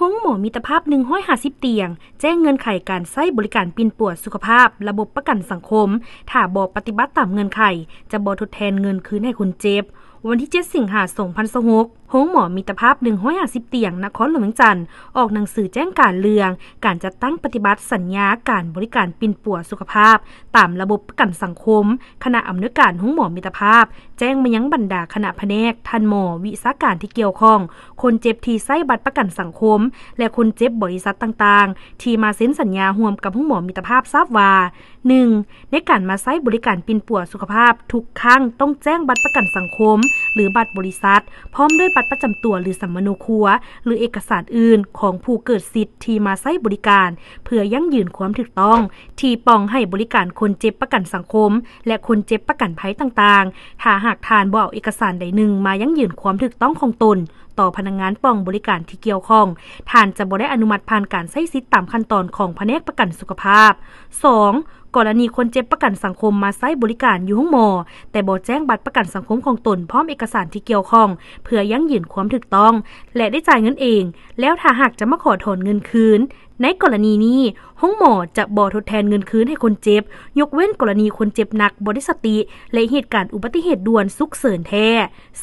ໂຮງໝໍມິດຕະພາບ ໜຶ່ງຮ້ອຍຫ້າສິບຕຽງ ແຈ້ງເງື່ອນໄຂການໃຊ້ບໍລິການປິ່ນປົວສຸຂະພາບລະບົບປະກັນສັງຄົມ. ຖ້າບໍ່ປະຕິບັດຕາມເງື່ອນໄຂ, ຈະບໍ່ທົດແທນເງິນຄືນໃຫ້ຄົນເຈັບ. ວັນທີເຈັດ ສິງຫາ ສອງພັນຊາວຫົກ, ໂຮງໝໍມິດຕະພາບ ໜຶ່ງຮ້ອຍຫ້າສິບຕຽງ ນະຄອນຫຼວງວຽງຈັນ ອອກໜັງສືແຈ້ງການເລື່ອງການຈັດຕັ້ງປະຕິບັດສັນຍາການບໍລິການປິ່ນປົວສຸຂະພາບ ຕາມລະບົບປະກັນສັງຄົມ. ຄະນະອຳນວຍການໂຮງໝໍມິດຕະພາບ ແຈ້ງມາຍັງບັນດາຄະນະພະແນກ, ທ່ານໝໍ, ວິຊາການທີ່ກ່ຽວຂ້ອງ, ຄົນເຈັບທີ່ໃຊ້ບັດປະກັນສັງຄົມ ແລະ ຄົນເຈັບບໍລິສັດຕ່າງໆ ທີ່ມາເຊັນສັນຍາຮ່ວມກັບໂຮງໝໍມິດຕະພາບ ຊາບວ່າ: ໜຶ່ງ, ໃນການມາໃຊ້ບໍລິການປິ່ນປົວສຸຂະພາບ ທຸກຄັ້ງຕ້ອງແຈ້ງບັດປະກັນສັງຄົມ ຫຼື ບັດບໍລິສັດ ພ້ອມດ້ວຍບັດປະຈຳຕົວ ຫຼື ສຳມະໂນຄົວ ຫຼື ເອກະສານອື່ນຂອງຜູ້ເກີດສິດທີ່ມາໃຊ້ບໍລິການ ເພື່ອຢັ້ງຢືນຄວາມຖືກຕ້ອງທີ່ປ່ອງໃຫ້ບໍລິການຄົນເຈັບປະກັນສັງຄົມ ແລະ ຄົນເຈັບປະກັນໄພຕ່າງໆ. ຖ້າຫາກທ່ານບໍ່ເອົາເອກະສານໃດໜຶ່ງມາຢັ້ງຢືນຄວາມຖືກຕ້ອງຂອງຕົນຕໍ່ພະນັກງານປ່ອງບໍລິການທີ່ກ່ຽວຂ້ອງ, ທ່ານຈະບໍ່ໄດ້ອະນຸມັດຜ່ານການໃຊ້ສິດຕາມຂັ້ນຕອນຂອງພະແນກປະກັນສຸຂະພາບ. ສອງ, ກໍລະນີຄົນເຈັບປະກັນສັງຄົມມາໃຊ້ບໍລິການຢູ່ໂຮງໝໍ ແຕ່ບໍ່ແຈ້ງບັດປະກັນສັງຄົມຂອງຕົນພ້ອມເອກະສານທີ່ກ່ຽວຂ້ອງ ເພື່ອຢັ້ງຢືນຄວາມຖືກຕ້ອງ ແລະ ໄດ້ຈ່າຍເງິນເອງ, ແລ້ວຖ້າຫາກຈະມາຂໍຖອນເງິນຄືນ, ໃນກໍລະນີນີ້ ໂຮງໝໍຈະບໍ່ທົດແທນເງິນຄືນໃຫ້ຄົນເຈັບ, ຍົກເວັ້ນກໍລະນີຄົນເຈັບໜັກ, ບໍ່ໄດ້ສະຕິ ແລະ ເຫດການອຸບັດຕິເຫດດ່ວນສຸກເສີນແທ້.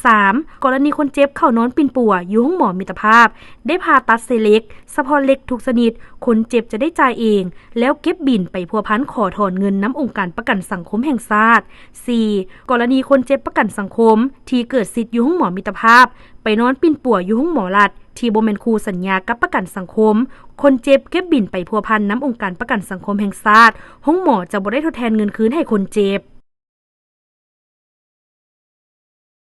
ສາມ, ກໍລະນີຄົນເຈັບເຂົ້ານອນປິ່ນປົວຢູ່ໂຮງໝໍມິດຕະພາບ, ໄດ້ຜ່າຕັດເສຍເຫຼັກ, ສະເພາະເຫຼັກທຸກຊະນິດ, ຄົນເຈັບຈະໄດ້ຈ່າຍເອງ ແລ້ວເກັບບິນໄປພົວພັນຂໍຖອນເງິນນຳອົງການປະກັນສັງຄົມແຫ່ງຊາດ. ສີ່, ກໍລະນີຄົນເຈັບປະກັນສັງຄົມທີ່ເກີດສິດຢູ່ໂຮງໝໍມິດຕະພາບ ໄປນອນປິ່ນປົວຢູ່ໂຮງໝໍລັດທີ່ບໍ່ແມ່ນຄູ່ສັນຍາກັບປະກັນສັງຄົມ, ຄົນເຈັບເກັບບິນໄປພົວພັນນຳອົງການປະກັນສັງຄົມແຫ່ງຊາດ, ໂຮງໝໍຈະບໍ່ໄດ້ທົດແທນເງິນຄືນໃຫ້ຄົນເຈັບ.